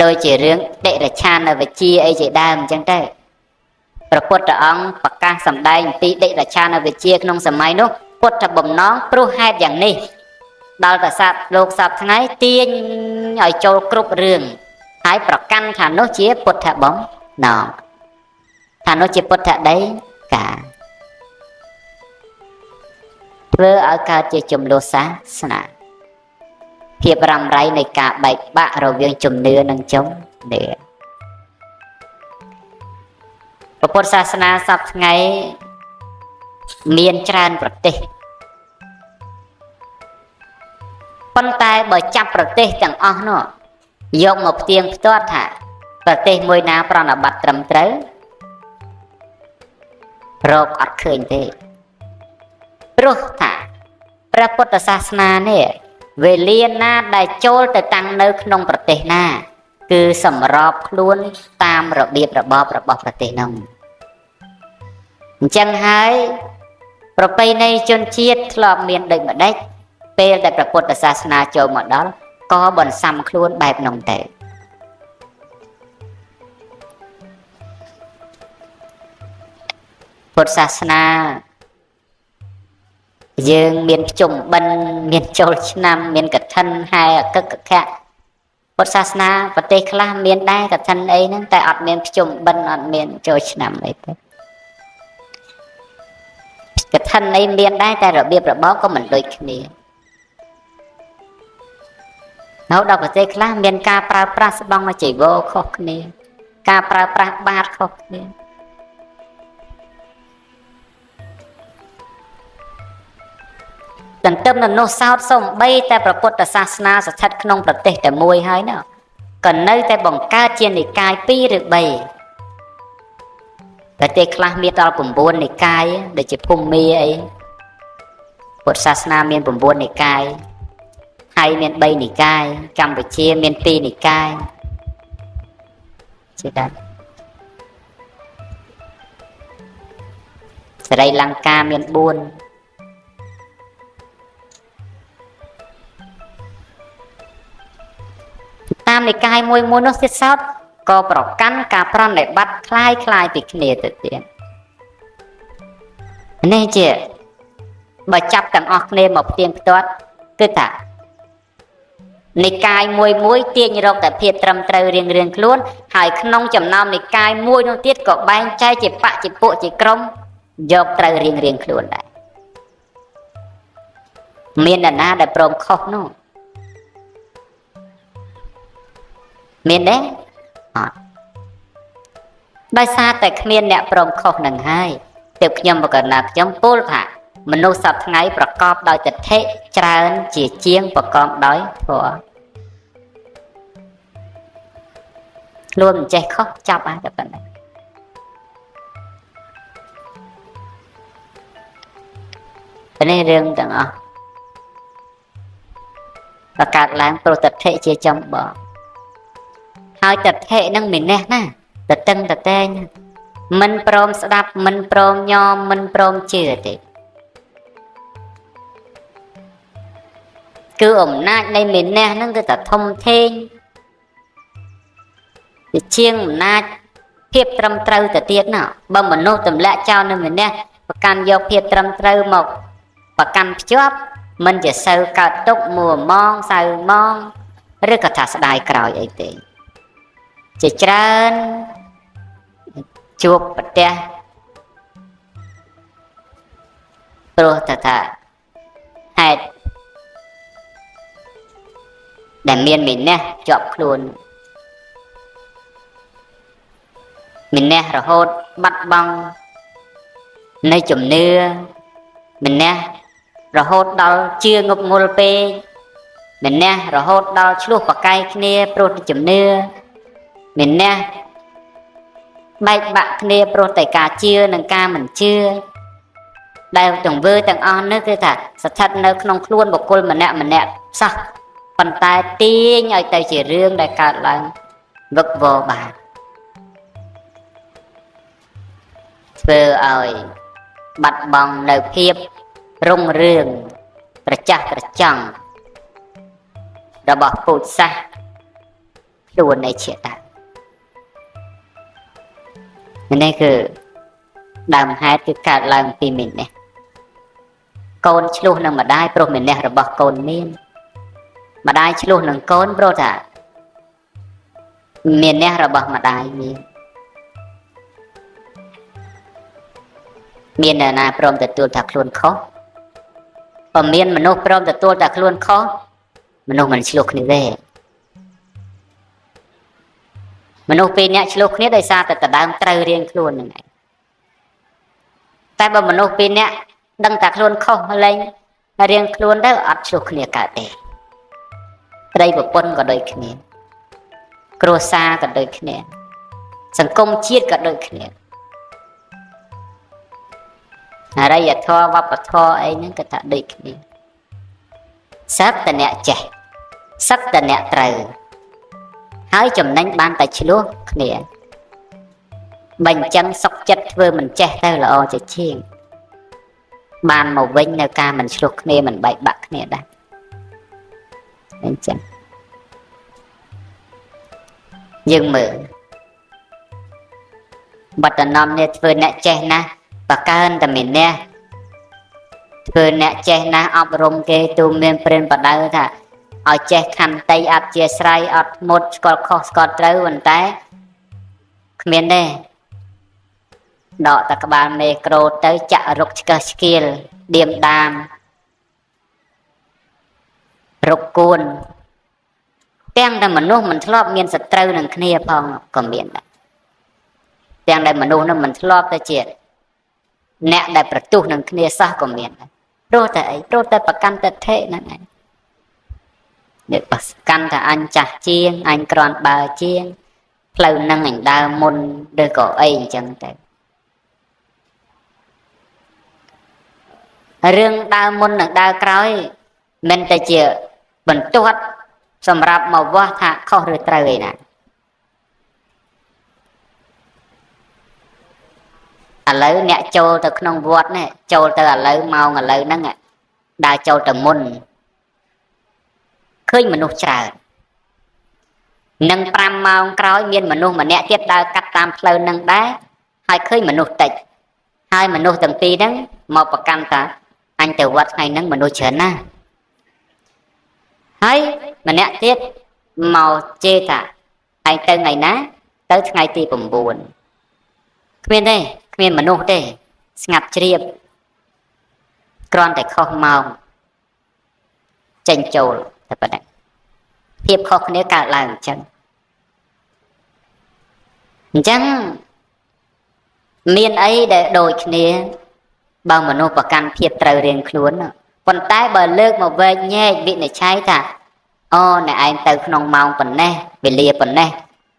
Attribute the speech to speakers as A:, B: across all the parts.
A: ដូចជារឿងតិរច្ឆានវិជ្ជាអីជាដើមអញ្ចឹងទៅព្រះពុទ្ធអង្គប្រកាសសម្ដែងអំពីតិរច្ឆានវិជ្ជាក្នុងសម័យនោះពុទ្ធបំណងព្រោះហេតុយ៉ាងនេះដល់តែសត្វលោកសពថ្ងៃទាញឲ្យចូលគ្រប់រឿងហើយប្រកាន់ថានោះជាពុទ្ធបំណងថានោះជាពុទ្ធដីកាធ្វើឲ្យកើតជាចំនួនសាសនាភាពរ៉ាំរ៉ៃនៃការបែកបាក់រវាងជំនឿនិងជំនឿពុទ្ធសាសនាសពថ្ងៃមានច្រើនប្រទេសប៉ុន្តែបើចាប់ប្រទេសទាំងអស់នោះយកមកផ្ទៀងផ្ទាត់ថាប្រទេសមួយណាប្រណិប័តត្រឹមត្រូវរកអត់ឃើញទេព្រោះថាព្រះពុទ្ធសាសនានេះវេលាណាដែលចូលទៅតាំងនៅក្នុងប្រទេសណាគឺសម្របខ្លួនតាមរបៀបរបបរបស់ប្រទេសនោះអញ្ចឹងហើយប្រពៃណីជនជាតិធ្លាប់មានដូចម្ដេចពេលដែលព្រះពុទ្ធសាសនាចូលមកដល់ក៏បន្សាំខ្លួនបែបនោះទៅពុទ្ធសាសនាយើងមានភ្ជុំបិណ្ឌមានចូលឆ្នាំមានកឋិនហែអកកខៈពុទ្ធសាសនាប្រទេសខ្លះមានដែរកឋិនអីហ្នឹងតែអត់មានភ្ជុំបិណ្ឌអត់មានចូលឆ្នាំអីទេកឋិនអីមានដែរតែរបៀបរបបក៏មិនដូចគ្នានៅដល់ប្រទេសខ្លះមានការប្រើប្រាស់ស្បង់ចីវរខុសគ្នាការប្រើប្រាស់បាតខុសគ្នាទន្ទឹមនឹងនោះសោតសំបីតែព្រះពុទ្ធសាសនាស្ថិតក្នុងប្រទេសតែមួយហើយណោះក៏នៅតែបង្កើតជានិកាយ2ឬ3ប្រទេសខ្លះមានដល់9និកាយដូចជាភូមិអីពុទ្ធសាសនាមាន9និកាយថៃមាន3និកាយកម្ពុជាមាន2និកាយជាដើមស្រីលង្កាមាន4តាមនិកាយមួយមួយនោះទៀតសោតក៏ប្រកាន់ការប្រណិប័តคล้ายៗពីគ្នាទៅទៀតនេះជាបើចាប់ទាំងអស់គ្នាមកផ្ទៀងផ្ទាត់គឺថានិកាយមួយមួយទាញរកតែភាពត្រឹមត្រូវរៀងៗខ្លួនហើយក្នុងចំណោមនិកាយមួយនោះទៀតក៏បែងចែកជាបក្សជាពួកជាក្រុមយកត្រូវរៀងៗខ្លួនដែរមានអ្នកណាដែលព្រមខុសនោះមានទេអត់ដោយសារតែគ្មានអ្នកព្រមខុសនឹងហើយទើបខ្ញុំបកណាខ្ញុំពោលថាមនុស្សសប្តាហ៍ថ្ងៃប្រកបដោយទិដ្ឋិច្រើនជាជាងប្រកបដោយធម៌ខ្លួនមិនចេះខុសចាប់បានតែប៉ុណ្ណេះនេះរឿងទាំងអស់ប្រកាសឡើងព្រោះទិដ្ឋិជាចម្បងហើយទិដ្ឋិនឹងមានះណាតតឹងតតែងមិនព្រមស្ដាប់មិនព្រមញោមមិនព្រមជឿទេគឺអំណាចនៃមេនះនឹងគឺតែធំធេងជាជាងអំណាចភាពត្រឹមត្រូវទៅទៀតណាបើមនុស្សទម្លាក់ចោលនៅមេនះប្រកាន់យកភាពត្រឹមត្រូវមកប្រកាន់ភ្ជាប់មិនជាសូវកើតទុកមួម៉ងសៅម៉ងឬក៏ថាស្ដាយក្រោយអីទេជាច្រើនជួបប្រទះព្រោះតែថាហេតុដែលមានមេនះជាប់ខ្លួនមេនះរហូតបាត់បង់នៃជំនឿមេនះរហូតដល់ជឿងប់ងល់ពេកមេនះរហូតដល់ឆ្លោះប្រកែកគ្នាព្រោះជំនឿមេនះបែកបាក់គ្នាព្រោះតែការជឿនិងការមិនជឿដែលទង្វើទាំងអស់នេះគឺថាស្ថិតនៅក្នុងខ្លួនបុគ្គលម្នាក់ម្នាក់សោះប៉ុន្តែទាញឲ្យទៅជារឿងដែលកើតឡើងវឹកវរបានធ្វើឲ្យបាត់បង់នៅភាពរុងរឿងត្រចះត្រចង់របស់ពូជសាសន៍ ខ្លួនឯជាដើមនេះគឺដើមហេតុគឺកើតឡើងពីមាននេះកូនឆ្លោះនឹងម្ដាយព្រោះមាននេះរបស់កូនមានម្ដាយឆ្លោះនឹងកូនព្រោះថាមាននេះរបស់ម្ដាយមានមានអ្នកណាព្រមទទួលថាខ្លួនខុសបើមានមនុស្សព្រមទទួលថាខ្លួនខុសមនុស្សមិនឆ្លោះគ្នាទេមនុស្សពីរនាក់ឆ្លោះគ្នាដោយសារតែដដើមត្រូវរៀងខ្លួនហ្នឹងឯងតែបើមនុស្សពីរនាក់ដឹងតែខ្លួនខុសលែងរៀងខ្លួនទៅអត់ឆ្លោះគ្នាកើតទេប្តីប្រពន្ធក៏ដូចគ្នាគ្រួសារក៏ដូចគ្នាសង្គមជាតិក៏ដូចគ្នាអរិយធម៌វប្បធម៌អីហ្នឹងក៏ថាដូចគ្នាសឹកតែអ្នកចេះសឹកតែអ្នកត្រូវហើយចំណេញបានតែឆ្លោះគ្នាបើអញ្ចឹងសុកចិត្តធ្វើមិនចេះទៅល្អជាជាងបានមកវិញនៅការមិនឆ្លោះគ្នាមិនបែកបាក់គ្នាដែរអញ្ចឹងយើងមើលបត្តនំនេះធ្វើអ្នកចេះណាស់បកើនតែមានអ្នកធ្វើអ្នកចេះណាស់អប់រំគេទូមានព្រានបដៅថាឲ្យចេះខន្តីអធិស្រ័យអត់មុតស្គាល់ខុសស្គាល់ត្រូវប៉ុន្តែគ្មានទេដកតែក្បាលមេក្រូទៅចាក់រុកឆ្កឹះឆ្កៀលឌៀមដាមរុកគួនទាំងតែមនុស្សមិនធ្លាប់មានសត្រូវនឹងគ្នាផងក៏មានដែរទាំងដែលមនុស្សនោះមិនធ្លាប់ទៅជាអ្នកដែលប្រទុះនឹងគ្នាសោះក៏មានដែរព្រោះតែអីព្រោះតែប្រកាន់ទិដ្ឋិហ្នឹងឯងអ្នកប្រកាន់ថាអញចាស់ជាងអញក្រាន់បើជាងផ្លូវហ្នឹងអញដើរមុនឬក៏អីអញ្ចឹងទៅរឿងដើរមុននិងដើរក្រោយមិនតែជាបន្ទាត់សម្រាប់មកវាស់ថាខុសឬត្រូវឯណាឥឡូវអ្នកចូលទៅក្នុងវត្តនេះចូលទៅឥឡូវម៉ោងឥឡូវហ្នឹងដើរចូលទៅមុនឃើញមនុស្សច្រើននឹង5ម៉ោងក្រោយមានមនុស្សម្នាក់ទៀតដើរកាត់តាមផ្លូវហ្នឹងដែរហើយឃើញមនុស្សតិចហើយមនុស្សទាំងពីរហ្នឹងមកប្រកាន់ថាអញទៅវត្តថ្ងៃហ្នឹងមនុស្សច្រើនណាស់ហើយម្នាក់ទៀតមកជេរថាឯងទៅថ្ងៃណាទៅថ្ងៃទី9គ្មានទេគ្មានមនុស្សទេស្ងាត់ជ្រាបគ្រាន់តែខុសម៉ោងចេញចូលតែប៉ុណ្ណឹងភាពខុសគ្នាកើតឡើងអញ្ចឹងអញ្ចឹងមានអីដែលដូចគ្នាបើមនុស្សប្រកាន់ភាពត្រូវរៀងខ្លួនប៉ុន្តែបើលើកមកវែកញែកវិនិច្ឆ័យថាអូអ្នកឯងទៅក្នុងម៉ោងប៉ុណ្ណេះវេលាប៉ុណ្ណេះ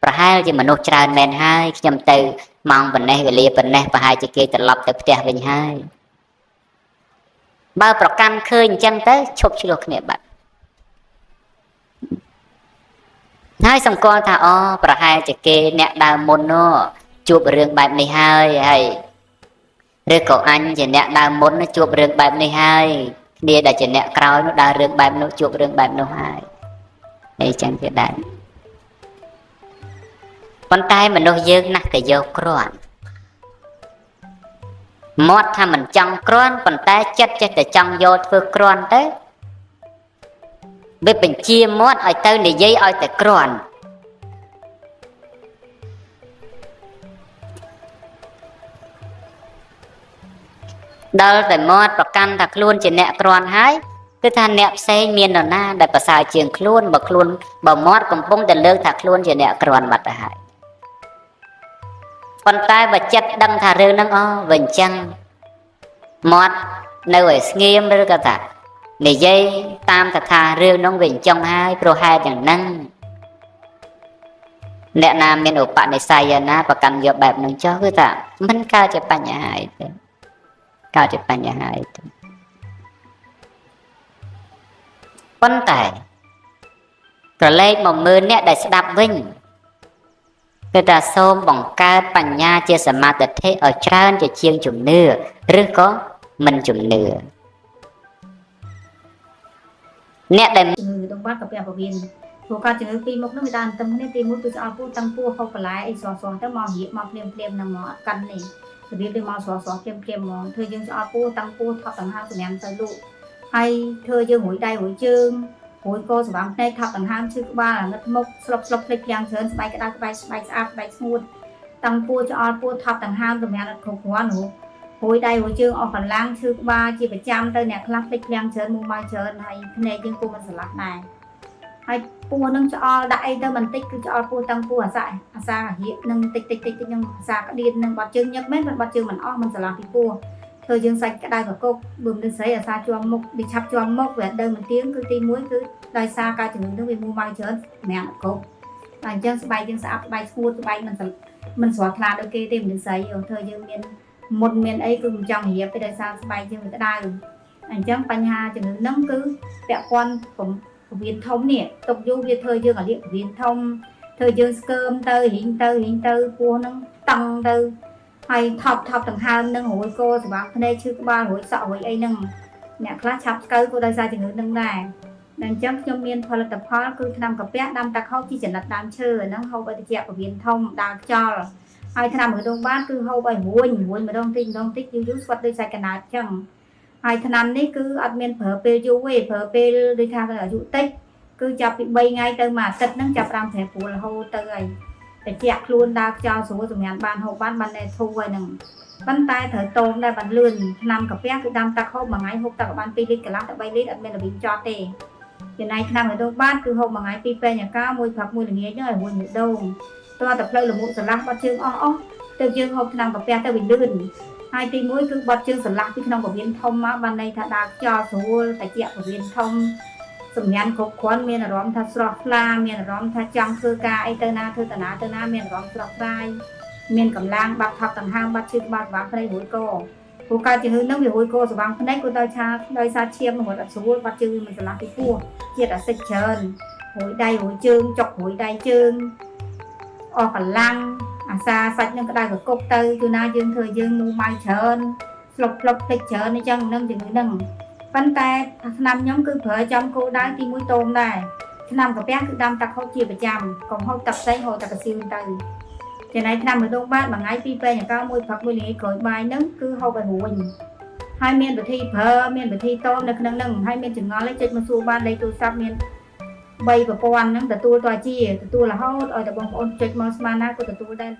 A: ប្រហែលជាមនុស្សច្រើនមែនហើយខ្ញុំទៅម៉ោងប៉ុណ្ណេះវេលាប៉ុណ្ណេះប្រហែលជាគេត្រឡប់ទៅផ្ទះវិញហើយបើប្រកាន់ឃើញអញ្ចឹងទៅឈប់ឆ្លោះគ្នាបាត់ហើយសម្គាល់ថាអូប្រហែលជាគេអ្នកដើមមុននោះជួបរឿងបែបនេះហើយហើយឬក៏អញជាអ្នកដើមមុនជួបរឿងបែបនេះហើយគ្នាដែលជាអ្នកក្រោយនោះដើររឿងបែបនោះជួបរឿងបែបនោះហើយអីចឹងជាដែរប៉ុន្តែមនុស្សយើងណាស់តែយកគ្រាន់មាត់ថាមិនចង់គ្រាន់ប៉ុន្តែចិត្តចេះតែចង់យកធ្វើគ្រាន់ទៅវាបញ្ជាមាត់ឲ្យទៅនិយាយឲ្យតែគ្រាន់ដល់តែមាត់ប្រកាន់ថាខ្លួនជាអ្នកគ្រាន់ហើយគឺថាអ្នកផ្សេងមាននរណាដែលប្រសើរជាងខ្លួនបើខ្លួនបើមាត់កំពុងតែលើកថាខ្លួនជាអ្នកគ្រាន់បាត់ទៅហើយប៉ុន្តែបើចិត្តដឹងថារឿងហ្នឹងអូវាអញ្ចឹងមាត់នៅឲ្យស្ងៀមឬក៏ថានិយាយតាមថារឿងហ្នឹងវាអញ្ចឹងហើយព្រោះហេតុយ៉ាងហ្នឹងអ្នកណាមានឧបនិស្ស័យណាប្រកាន់យកបែបហ្នឹងចុះគឺថាមិនកើតជាបញ្ហាអីទេកើតជាបញ្ហាអីទេប៉ុន្តែក្រឡេកមកមើលអ្នកដែលស្ដាប់វិញគឺថាសូមបង្កើតបញ្ញាជាសមាធិឲ្យច្រើនជាជាងជំនឿឬក៏មិនជំនឿអ្នកដែល
B: ជំងឺដងបាត់កាពះពោះវៀន ព្រោះការជំងឺពីរមុខនោះវាដើរទន្ទឹមគ្នាទីមួយគឺឆ្អល់ពោះតាំងពោះហូបបន្លែអីស្រស់ៗទៅមករៀបមកភ្លាមភ្លាមហ្នឹងមកអត់កាន់នេះរបៀបដូចមកស្រស់ស្រស់ភ្លាមភ្លាមហ្មងធ្វើយើងឆ្អល់ពោះតាំងពោះថប់ដង្ហើមសម្រាមទៅលក់ហើយធ្វើយើងរួយដៃរួយជើងរួយកស្វាំភ្នែកថប់ដង្ហើមឈឺក្បាលអាងឹតមុខស្លុបស្លុបភ្លេចភ្លាំងច្រើនស្បែកក្តៅក្បែកស្បែកស្អាតស្បែកស្ងួតតាំងពោះឆ្អល់ពោះថប់ដង្ហើមសម្រាមអត់គ្រប់គ្រាន់រួយដៃរួយជើងអស់កម្លាំងឈឺក្បាលជាប្រចាំទៅអ្នកខ្លះភ្លេចភ្លាំងច្រើនមួម៉ៅច្រើនហើយភ្នែកយើងគូមិនស្រឡះដែរហើយពោះនឹងឆ្អល់ដាក់អីទៅបន្តិចគឺឆ្អល់ពោះតាំងពោះអាសាអាសារៀកនឹងតិចតិចតិចតិចនឹងអាសាក្តៀននឹងបាត់ជើងញឹកមែនបាត់ជើងមិនអស់មិនស្រឡះពីពោះធ្វើយើងសាច់ក្តៅកកុកបើមិនស្រីអាសាជាប់មុខវាឆាប់ជាប់មុខវាដើមមិនទៀងគឺទី1គឺដោយសារការជំងឺនឹងវាមួម៉ៅច្រើនសម្រាប់កុកតែអញ្ចឹងស្បែកយើងស្អាតស្បែកស្ងួតស្បែកមិនមិនស្រស់ថ្លាដូចគេទេមិនស្រីធ្វើយើងមានមុនមានអីគឺមិនចង់រៀបទេដោយសារស្បែកយើងវាក្តៅអញ្ចឹងបញ្ហាជំងឺហ្នឹងគឺពាក់ព័ន្ធពវៀនធំនេះទុកយូរវាធ្វើយើងឲ្យលាកពវៀនធំធ្វើយើងស្កើមទៅរីងទៅរីងទៅពោះហ្នឹងតឹងទៅហើយថប់ថប់ដង្ហើមនឹងរួយកស្វាងភ្នែកឈឺក្បាលរួយសក់រួយអីហ្នឹងអ្នកខ្លះឆាប់ស្កូវក៏ដោយសារជំងឺហ្នឹងដែរដល់អញ្ចឹងខ្ញុំមានផលិតផលគឺថ្នាំកាពះដាំតាខោជាចំណិតដើមឈើហ្នឹងហូបឲ្យត្រជាក់ពវៀនធំដើរខ្យល់ហើយថ្នាំរដូវបានគឺហូបឲ្យរួញរួញម្ដងតិចម្ដងតិចយូរយូរស្វិតដូចសាច់កណើតអញ្ចឹងហើយថ្នាំនេះគឺអត់មានប្រើពេលយូរទេប្រើពេលដូចថាអាយុតិចគឺចាប់ពី3ថ្ងៃទៅមួយអាទិត្យហ្នឹងចាប់តាមប្រែប្រួលរហូតទៅហើយតិចខ្លួនដើរខ្យល់ស្រួលសម្រាប់បានហូបបានបានណែធូរហើយហ្នឹងប៉ុន្តែត្រូវតូមដែរបានលឿនថ្នាំកាពះគឺដាំទឹកហូបមួយថ្ងៃហូបទឹកបាន2លីត្រកន្លះទៅ3លីត្រអត់មានរបៀបចត់ទេចំណែកថ្នាំរដូវបានគឺហូបមួយថ្ងៃ2ពេញអាកាមួយព្រឹកមួយល្ងាចហ្នឹងឲ្យរួចមួយដងតើតែផ្លូវលមុខស្រឡះបាត់ជើងអស់អស់ទៅយើងហូបថ្នាំកាពះទៅវាលឿនហើយទី1គឺបាត់ជើងស្រឡះពីក្នុងពវៀនធំមកបានន័យថាដើរខ្យល់ស្រួលតែជាពវៀនធំសម្ញានគ្រប់គ្រាន់មានអារម្មណ៍ថាស្រស់ថ្លាមានអារម្មណ៍ថាចង់ធ្វើការអីទៅណាធ្វើតាណាទៅណាមានអារម្មណ៍ស្រស់ស្រាយមានកម្លាំងបាត់ថប់ដង្ហើមបាត់ឈឺក្បាលស្វាងភ្នែករួយកព្រោះការជំងឺនឹងវារួយកស្វាងភ្នែកក៏ដោយឆាដោយសារឈាមរត់អត់ស្រួលបាត់ជើងវាមិនស្រឡះពីពោះជាតិអាស៊ីតច្រើនរួយដៃរួយជើងចុករួយដៃជើងអស់កម្លាំងអាសាសាច់នឹងក្តៅកកុកទៅជួនណាយើងធ្វើយើងមួម៉ៅច្រើនស្លុបស្លុបភ្លេចច្រើនអញ្ចឹងនឹងជំងឺនឹងប៉ុន្តែថ្នាំខ្ញុំគឺប្រើចំគោលដៅទី1តូមដែរថ្នាំកាពះគឺដាំទឹកហូបជាប្រចាំកុំហូបទឹកផ្សេងហូបទឹកកសៀវទៅចំណែកថ្នាំម្ដងបាតមួយថ្ងៃពីរពេញអង្កមួយព្រឹកមួយល្ងាចក្រោយបាយហ្នឹងគឺហូបឲ្យរួញហើយមានវិធីប្រើមានវិធីតមនៅក្នុងហ្នឹងហើយមានចង្អុលចុចមកសួរបានលេខទូរស័ព្ទមាន3ប្រព័ន្ធហ្នឹងទទួលតជាទទួលរហូតឲ្យតែបងប្អូនចុចមកស្មានណាក៏ទទួលដែរ។